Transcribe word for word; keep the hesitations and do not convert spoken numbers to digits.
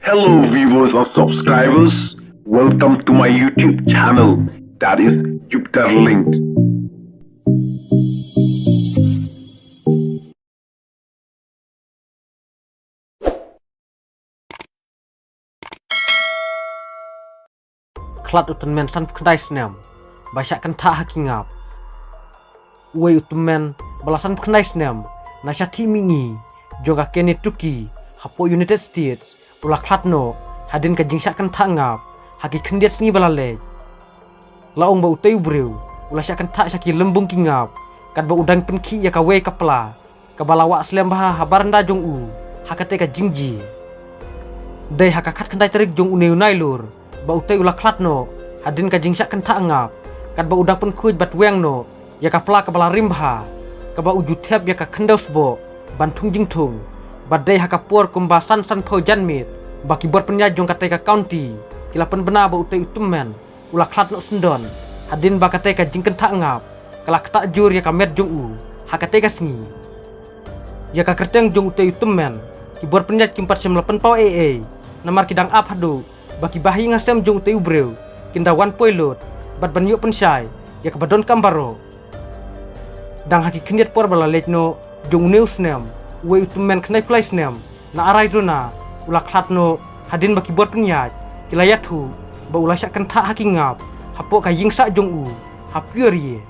Hello viewers and subscribers, welcome to my YouTube channel, that is Jupiter Linked. Khlad u tymmen sanphew khyndai snem ba shah kynthah ha ki ngap. Uwei u tymmen ba la sanphew khyndai snem na shatei mihngi jong ka Kentucky hapoh United States u la khlad noh hadien ka jingshah kynthah ngap ha ki khyndiat sngi ba la leit. La ong ba utei u briew u la shah kynthah sha ki lymbung ki ngap katba u dang pynkhih ïa kawei ka pla kaba la wah slem bha ha baranda jong u ha katei ka jingjia. Dei ha ka khatkhyndai tarik jong une u Nailur ba utei u la khlad noh hadien ka jingshah kynthah ngap katba u dang pynkhuid bad weng noh ïa ka pla kaba la rim bha kaba u ju thep ïa ka khyndew sboh ban thung jingthung. Bad dei ha ka por kumba san sanphew janmiet ba ki bor pynïaid jong katei ka county ki la pynbna ba utei u tymmen u la khlad noh syndon hadien ba katei ka jingkynthah ngap ka la ktah jur ïa ka met jong u ha katei ka sngi. Ïa ka kyrteng jong utei u tymmen ki bor pynïaid kim pat shym la pynpaw ei ei namar ki dang ap haduh ba ki bahaïing hasem jong utei u briew kin da wan poi lut bad ban ïoh pynshai ïa kaba donkam baroh. Dang ha ki khyndiat por ba la leit noh jong une u snem, uwei u tymmen khyndai phew lai snem na Arizona u la khlad noh hadien ba ki bor pynïaid ki la ïathuh ba u la shah kynthah ha ki ngap hapoh ka ïing sah jong u ha Peoria.